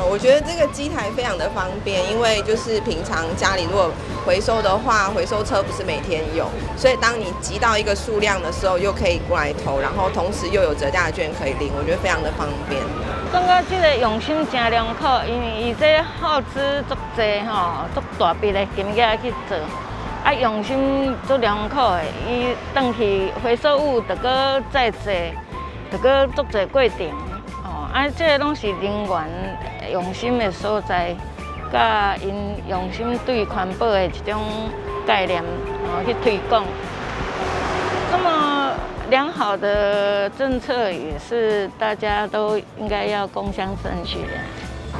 我覺得這個機台非常的方便，因為就是平常家裡如果回收的話，回收車不是每天有，所以當你集到一個數量的時候，又可以過來投，然後同時又有折價券可以領，我覺得非常的方便。感覺這個用心真良好，因為伊這耗資足濟吼，足大筆的金額去做，啊用心足良好的，伊轉去回收物，著閣再做，著閣足濟過程。啊，這個攏是人員用心的所在，佮𪜶用心對環保的一種概念，哦去推廣。這麼良好的政策，也是大家都應該要共襄盛舉的。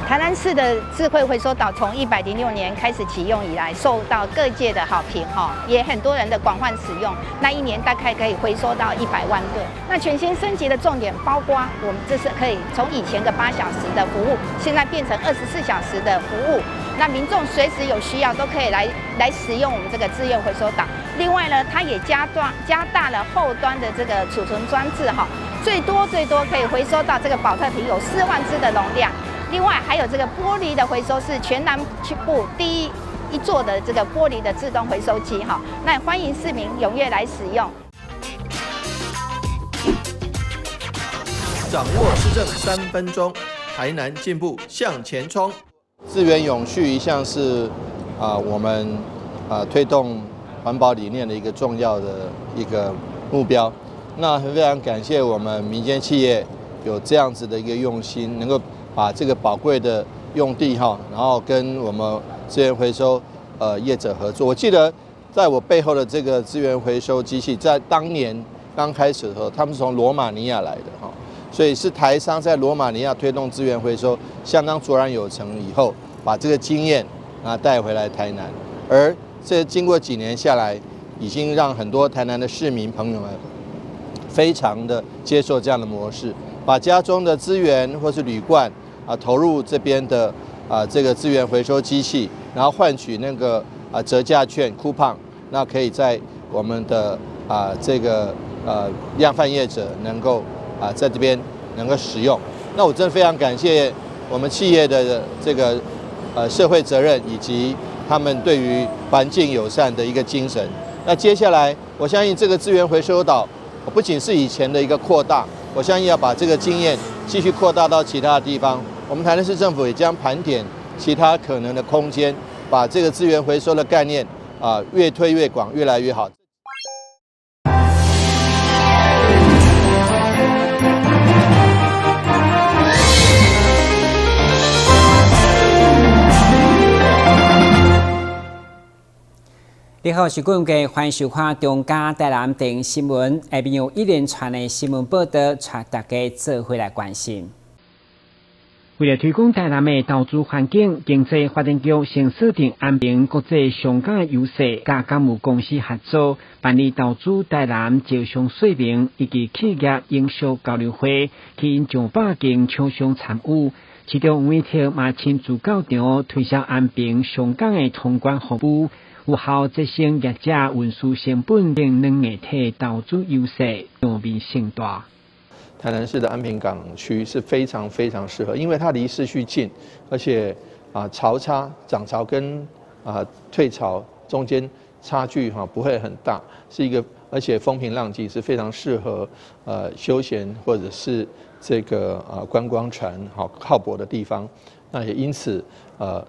台南市的智慧回收島從106年開始啟用以來，受到各界的好評，哈，也很多人的廣泛使用。那一年大概可以回收到100萬噸。那全新升級的重點包括，我們這是可以從以前的8小時的服務，現在變成24小時的服務。那民眾隨時有需要都可以來使用我們這個自願回收島。另外呢，它也加大了後端的這個儲存裝置，哈，最多最多可以回收到這個寶特瓶有4萬隻的容量。另外還有這個玻璃的回收是全南部第一座的這個玻璃的自動回收機哈，那歡迎市民踴躍來使用。掌握市政3分鐘，台南進步向前衝。資源永續一向是我們推動環保理念的一個重要的一個目標。那非常感謝我們民間企業有這樣子的一個用心，能夠把這個寶貴的用地哈，然後跟我們資源回收業者合作。我記得在我背後的這個資源回收機器，在當年剛開始的時候，他們是從羅馬尼亞來的哈，所以是台商在羅馬尼亞推動資源回收相當卓然有成以後，把這個經驗啊帶回來台南，而這經過幾年下來，已經讓很多台南的市民朋友們非常的接受這樣的模式，把家中的資源或是鋁罐啊投入這邊的啊這個資源回收機器，然後換取那個啊折價券 coupon，那可以在我們的啊這個量販業者能夠啊在這邊能夠使用。那我真的非常感謝我們企業的這個社會責任以及他們對於環境友善的一個精神。那接下來，我相信這個資源回收島不僅是以前的一個擴大，我相信要把這個經驗繼續擴大到其他的地方。我們台南市政府也將盤點其他可能的空間，把這個資源回收的概念啊越推越廣，越來越好。你好，是顧嘅歡迎收看中嘉台南電視新聞，下面有一連串的新聞報道，帶大家做伙來關心。為了推廣台南的投資環境，經濟發展局先鎖定安平國際商港的優勢，佮港務公司合作辦理投資台南招商說明以及企業營銷交流會，吸引上百間廠商參與。市長黃偉哲嘛親自到場推銷安平商港的通關服務，有效節省業者運輸成本等軟硬體投資優勢，場面盛大。台南市的安平港區是非常非常適合，因為它離市區近，而且潮差漲潮跟退潮中間差距哈不會很大，是一個而且風平浪靜，是非常適合休閒或者是這個觀光船好靠泊的地方。那也因此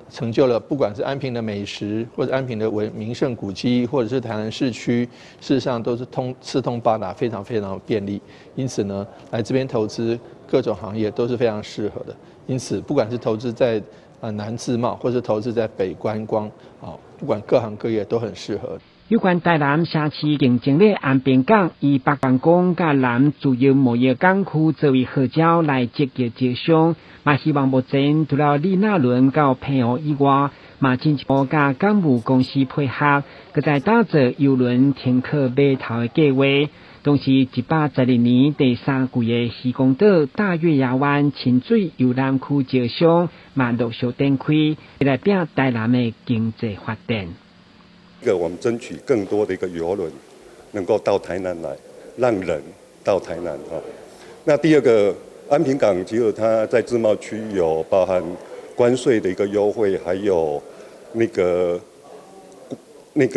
成就了不管是安平的美食，或者安平的文名勝古蹟，或者是台南市區，事實上都是四通八達，非常非常便利。因此呢，來這邊投資各種行業都是非常適合的。因此，不管是投資在南自貿，或是投資在北觀光，啊，不管各行各業都很適合。有關台南城市競爭力安平港，以北觀光佮南自由貿易港區作為號召來積極招商，嘛希望目前除了李娜崙到澎湖以外，嘛進一步佮港務公司配合，閣再打造郵輪停靠碼頭的計劃。同時，112年第三季的漁光島大月牙灣親水遊覽區招商，嘛陸續展開，來拼台南的經濟發展。一個我們爭取更多的一個郵輪能夠到台南來，讓人到台南哈。那第二個，安平港其實它在自貿區有包含關稅的一個優惠，還有那個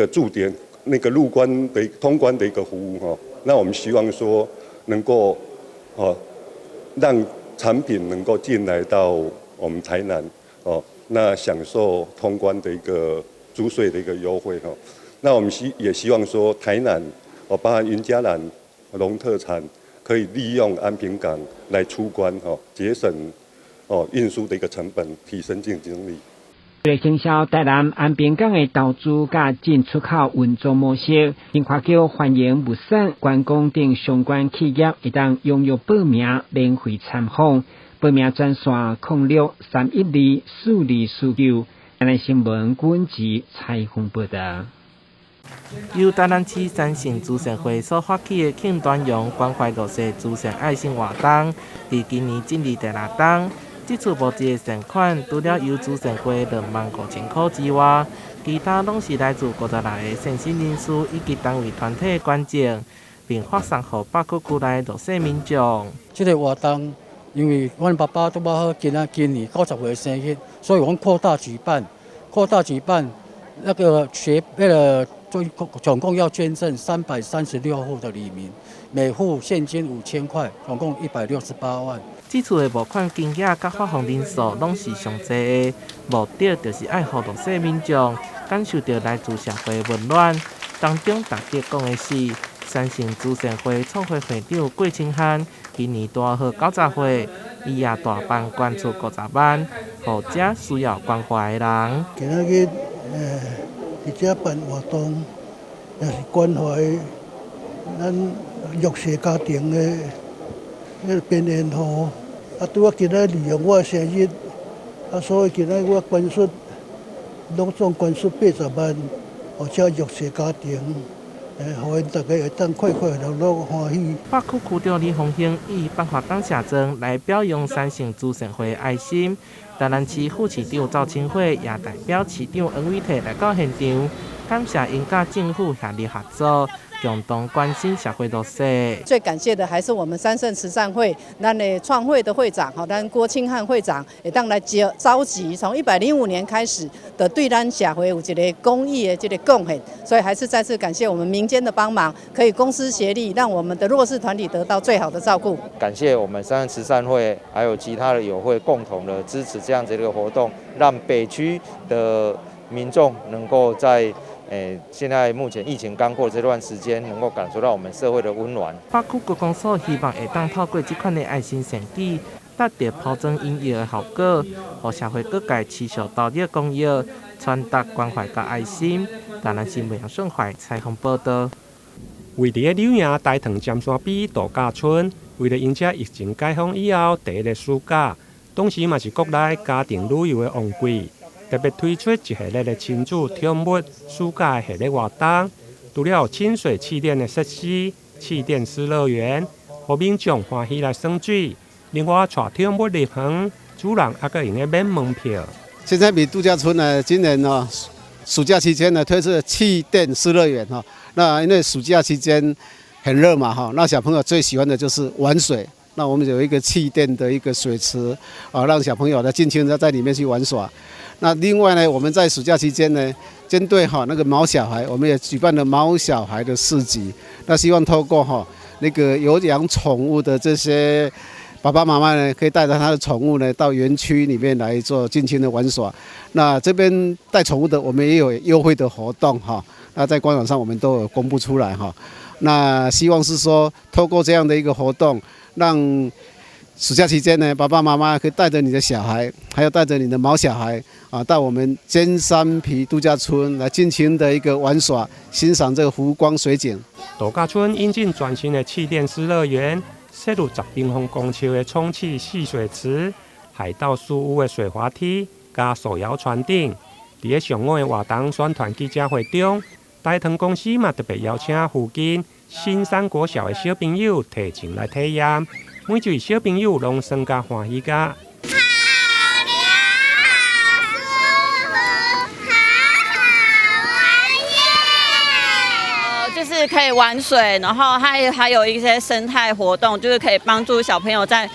駐點、那個入關的通關的一個服務哈。那我們希望說能夠哦，讓產品能夠進來到我們台南哦，那享受通關的一個租稅的一個優惠哈。那我們也希望說台南哦，包含雲嘉南農特產，可以利用安平港來出關哈，節省哦運輸的一個成本，提升競爭力。為了行銷台南安平港的投資佮進出口運作模式，經發局歡迎物產、觀光等相關企業會當踴躍報名免費參訪。報名專線06-312-4249。台南新聞阮子采訪報道。由台南市三聖慈善會所發起的慶端陽關懷弱勢慈善愛心活動，佇今年進入第六冬。這次募集的善款，除了由慈善會25,000箍之外，其他攏是來自56个善心人士以及單位團體的捐贈，並發送予北區區內弱勢民眾。這个活動，因為阮爸爸拄好今年90歲生日，所以阮擴大舉辦，擴大舉辦那個學那個總共要捐贈336戶的里民，每戶現金5000塊，總共168萬。這次的募款金額佮發放人數攏是上濟的，目的就是愛予弱勢民眾感受著來自社會的溫暖。當中特別講的是，三聖慈善會創會會長郭清漢今年拄好90歲，伊也大方捐出50萬，予遮需要關懷的人。今仔日佇遮辦活動，也是關懷咱弱勢家庭的彼個邊緣戶。啊，拄仔今仔利用我的生日，啊，所以今仔我捐出，攏總捐出80萬，予遮弱勢家庭，予𪜶大家會當快快樂樂歡喜。北區區長李鳳興以頒發感謝狀來表揚三聖慈善會愛心。台南市副市長趙清慧也代表市長黃偉哲來到現場，感謝𪜶佮政府協力合作，共同關心社會弱勢。最感謝的還是我們三聖慈善會，咱的創會的會長，吼，咱郭清漢會長，會當來召集，從105年開始的對咱社會有一个公益的這个貢獻，所以還是再次感謝我們民間的幫忙，可以公私協力，讓我們的弱勢團體得到最好的照顧。感謝我們三聖慈善會還有其他的友會共同的支持這樣子的一個活動，讓北區的民眾能夠在現在目前疫情剛過這段時間，能夠感受到我們社會的溫暖。北區觀光所希望會當透過這款的愛心善舉，達到拋磚引玉的效果，予社會各界持續投入公益，傳達關懷佮愛心。台南新聞楊順懷採訪報道。位佇咧柳營大塘尖山埤度假村，為了迎接疫情解封以後第一个暑假，同時嘛是國內家庭旅遊的旺季。特別推出一系列的親子寵物暑假的系列活動，除了親水氣墊的設施、氣墊濕樂園，予民眾歡喜來耍水。另外，帶寵物入園，主人猶閣會用免門票。尖山埤度假村呢，今年呢暑假期間呢推出了氣墊濕樂園哈。那因為暑假期間很熱嘛哈，那小朋友最喜歡的就是玩水。那我們有一個氣墊的一個水池啊，讓小朋友呢盡情的在裡面去玩耍。那另外呢，我們在暑假期間呢，針對哈那個毛小孩，我們也舉辦了毛小孩的市集。那希望透過哈那個有養寵物的這些爸爸媽媽呢，可以帶着他的寵物呢到園區裡面來做盡情的玩耍。那這邊帶寵物的，我們也有優惠的活動哈。那在官網上我們都有公布出來哈。那希望是說，透過這樣的一個活動，讓暑假期間呢，爸爸媽媽可以帶着你的小孩，還有帶着你的毛小孩啊，到我們尖山埤度假村來盡情的一個玩耍，欣賞這個湖光水景。度假村引進全新的氣墊濕樂園，設有10平方公尺的充氣戲水池、海盜樹屋的水滑梯、佮手搖船等。佇咧上午的活動宣傳記者會中，大唐公司嘛特別邀請附近新山國小的小朋友提前來體驗，每一位小朋友攏耍甲歡喜甲。好涼，好舒服，好好玩耶！就是可以玩水，然後還有一些生態活動，就是可以幫助小朋友在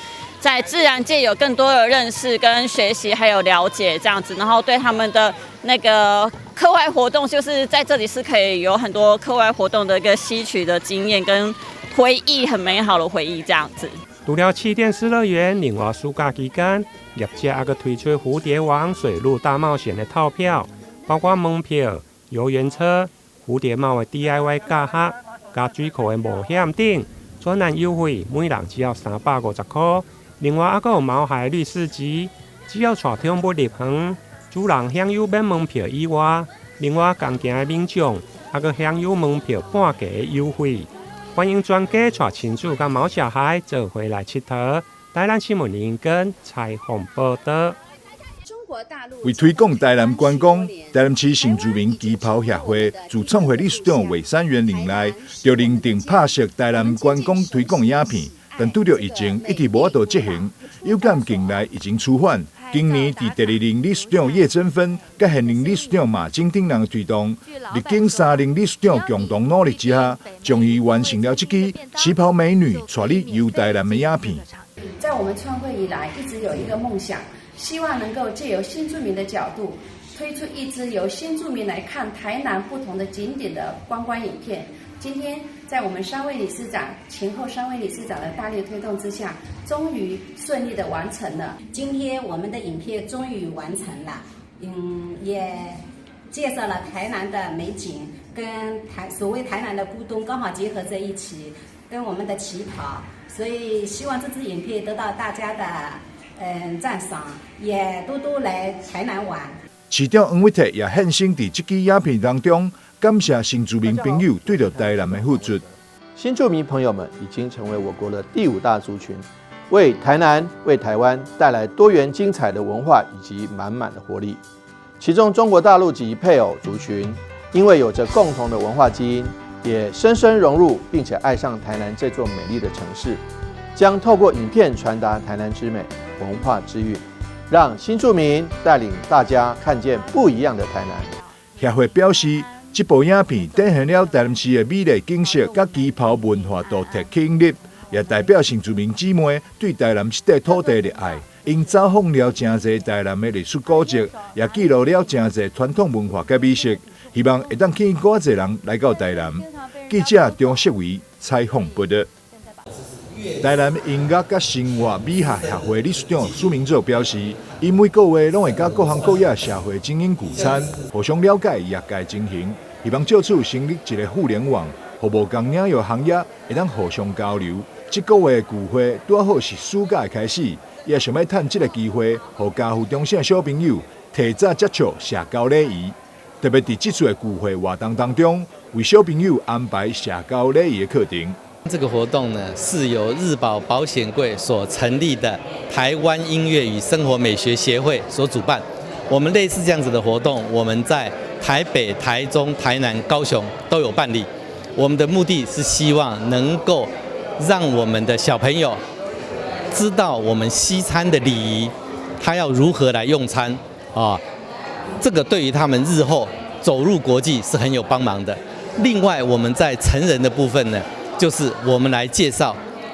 在自然界有更多的認識跟學習，還有了解這樣子，然後對他們的那個課外活動，就是在這裡是可以有很多課外活動的一個吸取的經驗跟回憶，很美好的回憶這樣子。除了氣墊濕樂園，另外暑假期間，業者還閣推出蝴蝶王水陸大冒險的套票，包括門票、遊園車、蝴蝶帽的 DIY 教學、佮水庫的冒險等，專案優惠，每人只要350塊。另外，還閣有毛孩綠市集，只要帶寵物入園，主人享有免門票以外，另外仝行的民眾還閣享有門票半價的優惠。歡迎全家帶親子佮毛小孩做伙來𨑨迌。台南新聞林根採訪報道。為推廣台南觀光，台南市新住民旗袍協會自創會理事長韋三元任內，就認定拍攝台南觀光推廣影片，但拄著疫情一直無法度執行。有感近來疫情趨緩，今年佇第二任理事長葉珍芬佮現任理事長馬金等人的推動，歷經三任理事長共同努力之下，終於完成了這支旗袍美女帶你遊台南的影片。在我們創會以來，一直有一個夢想，希望能夠借由新住民的角度，推出一支由新住民來看台南不同的景點的觀光影片。今天在我們三位理事長前後三位理事長的大力推動之下，終於順利的完成了。今天我們的影片終於完成了，也介紹了台南的美景，跟所謂台南的古董剛好結合在一起，跟我們的旗袍，所以希望這支影片得到大家的讚賞，也多多來台南玩。市長黃偉哲也現身佇這支影片當中，感謝新住民朋友對著台南的付出。新住民朋友們已經成為我國的第五大族群，為台南、為台灣帶來多元精彩的文化以及滿滿的活力。其中，中國大陸籍配偶族群，因為有着共同的文化基因，也深深融入並且愛上台南這座美麗的城市，將透過影片傳達台南之美、文化之韻，讓新住民帶領大家看見不一樣的台南。協會表示，這部影片展現了台南市的美麗景色佮旗袍文化獨特吸引力，也代表新住民姊妹對台南這塊土地的愛。𪜶走訪了誠濟台南的歷史古蹟，也記錄了誠濟傳統文化佮美食，希望會當吸引閣濟人來到台南。記者張世維採訪報道。台南音樂佮生活美學協會理事長蘇明祖表示，𪜶每個月攏會佮各行各業社會精英聚餐，互相了解業界情形，希望藉此成立一個互聯網，予無仝領域行業會當互相交流。這個月的聚會拄好是暑假的開始，也想欲趁這個機會，予家父中省小朋友提早接觸社交禮儀。特別佇這次的聚會活動當中，為小朋友安排社交禮儀的課程。這個活動呢，是由日保保險櫃所成立的台灣音樂與生活美學協會所主辦。我們類似這樣子的活動，我們在台北、台中、台南、高雄都有辦理。我們的目的是希望能夠讓我們的小朋友知道我們西餐的禮儀，他要如何來用餐啊？這個對於他們日後走入國際是很有幫忙的。另外，我們在成人的部分呢，就是我們來介紹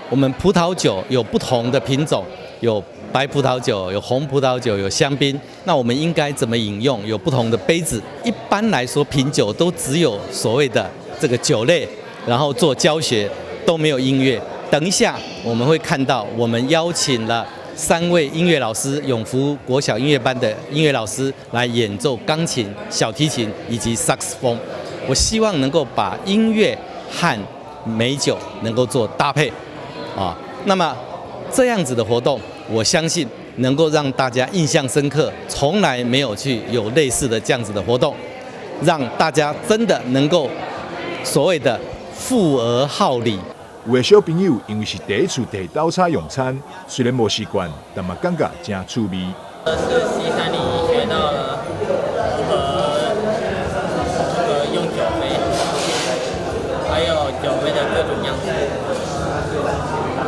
我們葡萄酒有不同的品種，有白葡萄酒、有紅葡萄酒、有香檳。那我們應該怎麼飲用？有不同的杯子。一般來說，品酒都只有所謂的這個酒類，然後做教學都沒有音樂。等一下我們會看到，我們邀請了3位音樂老師，永福國小音樂班的音樂老師來演奏鋼琴、小提琴以及薩克斯風。我希望能夠把音樂和美酒能夠做搭配，啊，那麼這樣子的活動，我相信能夠讓大家印象深刻，從來沒有去有類似的這樣子的活動，讓大家真的能夠所謂的富而好禮。有的小朋友因為是第一次佇斗車用餐，雖然無習慣，但嘛感覺誠趣味。是西餐禮儀學到了如何用酒杯，還有酒杯的各種樣式。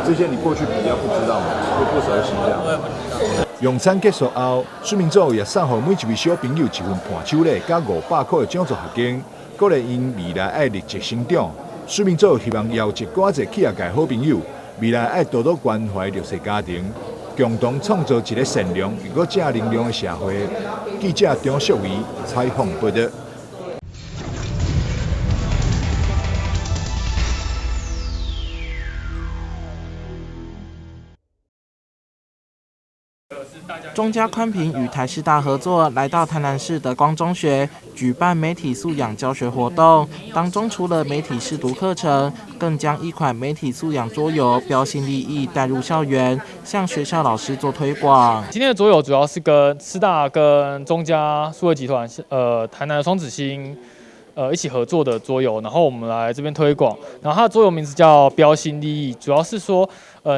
這些你過去比較不知道嗎？會不熟悉這樣。我也不知道。用餐結束後，蘇明祖也送予每一位小朋友一份伴手禮，佮500塊的獎助學金，鼓勵𪜶未來愛立志成長。蘇明祖希望邀集閣濟企業界好朋友，未來愛多多關懷弱勢家庭，共同創造一个善良又閣正能量的社會。記者張淑儀採訪報導。中嘉寬頻與台師大合作，來到台南市德光中學舉辦媒體素養教學活動。當中除了媒體識讀課程，更將一款媒體素養桌遊標新立異帶入校園，向學校老師做推廣。今天的桌遊主要是跟師大跟中嘉數位集團，台南的雙子星，一起合作的桌遊，然後我們來這邊推廣。然後它的桌遊名字叫標新立異，主要是說，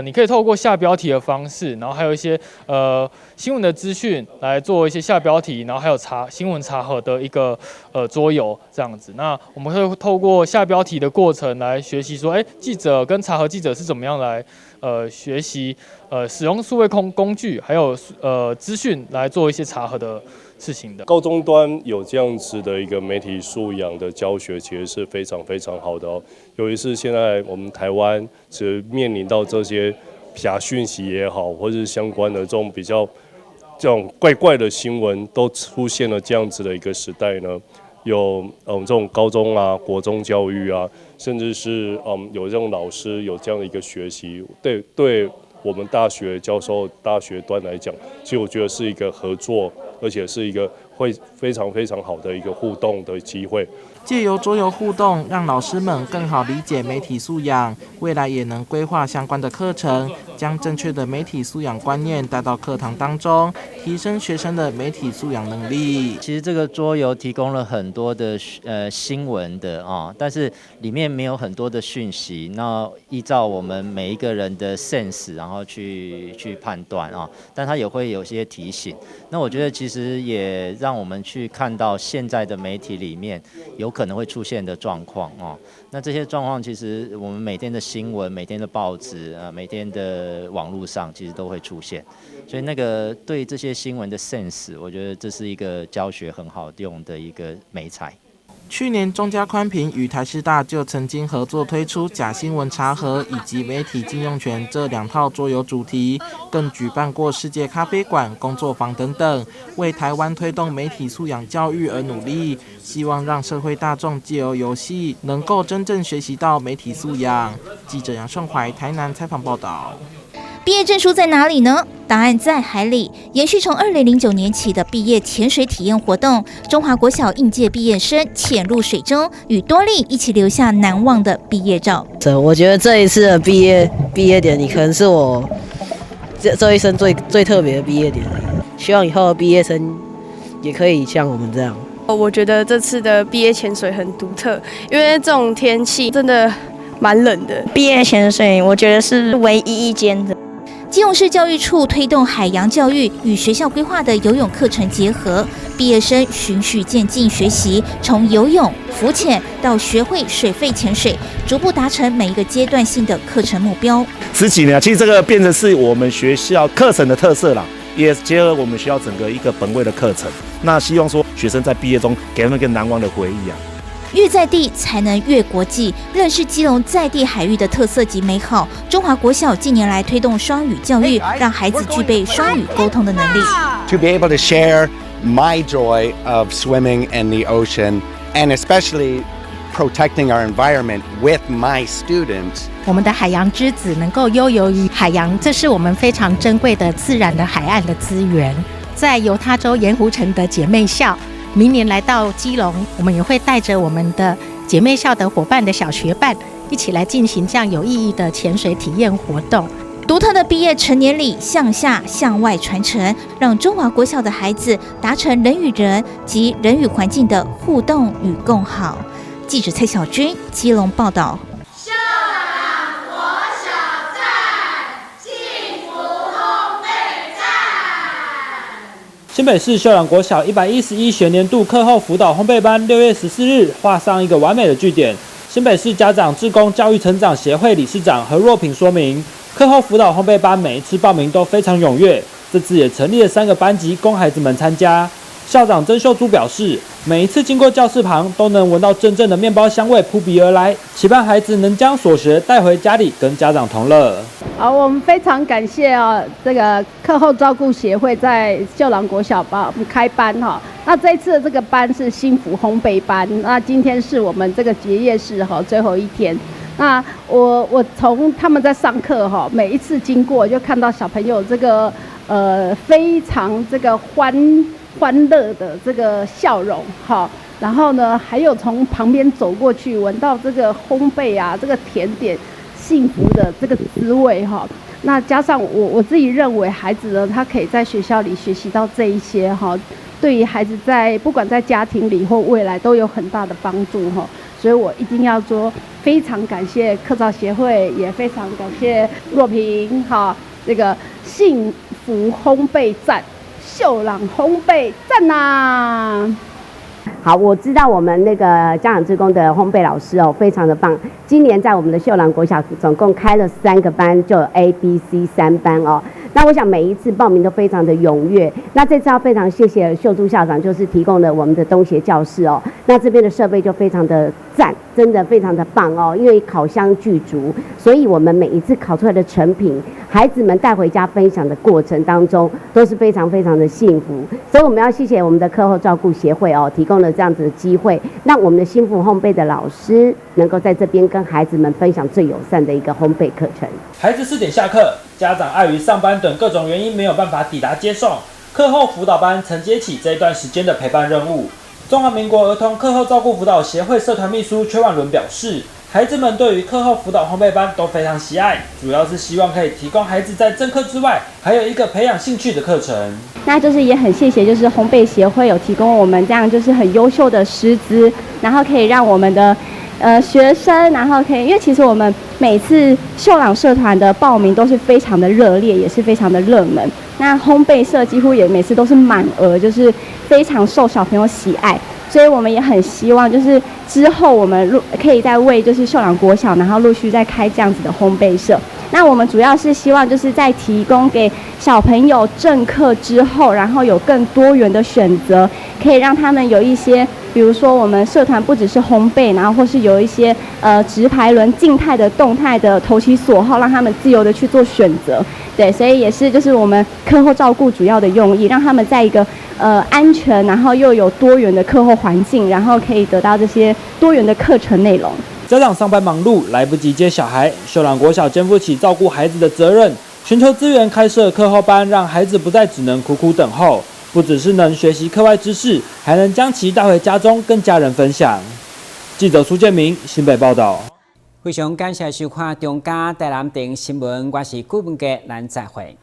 你可以透過下標題的方式，然後還有一些新聞的資訊來做一些下標題，然後還有查新聞查核的一個桌遊這樣子。那我們會透過下標題的過程來學習說，記者跟查核記者是怎麼樣來學習使用數位工具，還有資訊來做一些查核的事情的。高中端有這樣子的一個媒體素養的教學，其實是非常非常好的哦。尤其是現在我們台灣其實面臨到這些假訊息也好，或者是相關的這種比較這種怪怪的新聞都出現了這樣子的一個時代呢，有這種高中啊、國中教育啊，甚至是有這種老師有這樣的一個學習，對我們大學教授、大學端來講，其實我覺得是一個合作，而且是一個會非常非常好的一個互動的機會。藉由桌遊互動，讓老師們更好理解媒體素養，未來也能規劃相關的課程，將正確的媒體素養觀念帶到課堂當中，提升學生的媒體素養能力。其實這個桌遊提供了很多的新聞的啊，但是裡面沒有很多的訊息。那依照我們每一個人的 sense，然後去判斷啊，但它也會有些提醒。那我覺得其實也讓我們去看到現在的媒體裡面有可能會出現的狀況哦，那這些狀況其實我們每天的新聞、每天的報紙啊、每天的網絡上其實都會出現，所以那個對這些新聞的 sense，我覺得這是一個教學很好用的一個媒材。去年中嘉寬頻與台師大就曾經合作推出假新聞查核以及媒體禁用權這兩套桌遊主題，更舉辦過世界咖啡館、工作坊等等，為台灣推動媒體素養教育而努力，希望讓社會大眾藉由遊戲能夠真正學習到媒體素養。記者楊順懷台南採訪報道。畢業證書在哪裡呢？答案在海裡。延續從2009年起的畢業潛水體驗活動，中華國小應屆畢業生潛入水中，與多利一起留下難忘的畢業照。這我覺得這一次的畢業典禮，可能是我這一生最特別的畢業典禮。希望以後的畢業生也可以像我們這樣。我覺得這次的畢業潛水很獨特，因為這種天氣真的蠻冷的。畢業潛水，我覺得是唯一一間的。基隆市教育處推動海洋教育與學校規劃的游泳課程結合，畢業生循序漸進學習，從游泳、浮潛到學會水肺潛水，逐步達成每一個階段性的課程目標。十幾年，其實這個變成是我們學校課程的特色啦，也結合我們學校整個一個本位的課程。那希望說學生在畢業中給他們一個難忘的回憶啊。越在地才能越國際，認識基隆在地海域的特色及美好。中華國小近年來推動雙語教育，讓孩子具備雙語溝通的能力。 To be able to share my joy of swimming in the ocean, and especially protecting our environment with my students. 我們的海洋之子能夠悠游於海洋，這是我們非常珍貴的自然的海岸的資源。在猶他州鹽湖城的姐妹校。明年來到基隆，我們也會帶着我們的姐妹校的夥伴的小學伴一起來進行這樣有意義的潛水體驗活動。獨特的畢業成年禮向下向外傳承，讓中華國小的孩子達成人與人及人與環境的互動與共好。記者蔡小軍基隆報道。新北市秀朗國小111學年度課後輔導烘焙班6月14日畫上一個完美的句點。新北市家長志工教育成長協會理事長何若平說明，課後輔導烘焙班每一次報名都非常踴躍，這次也成立了3個班級供孩子們參加。校長曾秀珠表示，每一次經過教室旁，都能聞到陣陣的麵包香味撲鼻而來，期盼孩子能將所學帶回家裡，跟家長同樂。好，我們非常感謝哦，這個課後照顧協會在秀朗國小幫我們開班哈。那這次的這個班是幸福烘焙班，那今天是我們這個結業式哈最後一天。那我從他們在上課哈，每一次經過就看到小朋友這個非常這個歡樂的這個笑容哈，然後呢，還有從旁邊走過去聞到這個烘焙啊，這個甜點。幸福的這個滋味哈，那加上我自己認為孩子呢，他可以在學校裡學習到這一些哈，對於孩子在不管在家庭裡或未來都有很大的幫助哈，所以我一定要說非常感謝課照協會，也非常感謝若萍哈，這個幸福烘焙讚，秀朗烘焙讚吶！好，我知道我們那個家長志工的烘焙老師哦，非常的棒。今年在我們的秀朗國小總共開了三個班，就有 A、B、C 三班哦。那我想每一次報名都非常的踴躍。那這次要非常謝謝秀珠校長，就是提供了我們的東協教室哦。那這邊的設備就非常的讚，真的非常的棒哦。因為烤箱具足，所以我們每一次烤出來的成品，孩子們帶回家分享的過程當中，都是非常非常的幸福。所以我們要謝謝我們的課後照顧協會哦，提供了這樣子的機會，讓我們的幸福烘焙的老師能夠在這邊跟孩子們分享最友善的一個烘焙課程。孩子4點下課，家長礙於上班等各種原因沒有辦法抵達接送，課後輔導班承接起這一段時間的陪伴任務。中華民國兒童課後照顧輔導協會社團秘書邱婉倫表示，孩子們對於課後輔導烘焙班都非常喜愛，主要是希望可以提供孩子在正課之外，還有一個培養興趣的課程。那就是也很謝謝，就是烘焙協會有提供我們這樣就是很優秀的師資，然後可以讓我們的學生，然後可以，因為其實我們每次秀朗社團的報名都是非常的熱烈，也是非常的熱門。那烘焙社幾乎也每次都是滿額，就是非常受小朋友喜愛。所以我們也很希望，就是之後我們可以再為就是秀朗國小，然後陸續再開這樣子的烘焙社。那我們主要是希望就是在提供給小朋友正課之後，然後有更多元的選擇，可以讓他們有一些，比如說我們社團不只是烘焙，然後或是有一些直排輪、靜態的、動態的，投其所好，讓他們自由的去做選擇。對，所以也是就是我們課後照顧主要的用意，讓他們在一個安全，然後又有多元的課後環境，然後可以得到這些多元的課程內容。家長上班忙碌，來不及接小孩，秀朗國小肩負起照顧孩子的責任，尋求資源開設課後班，讓孩子不再只能苦苦等候，不只是能學習課外知識，還能將其帶回家中跟家人分享。記者蘇建明新北報道。非常感謝收看中嘉台南電新聞，我是顧文傑，咱再會。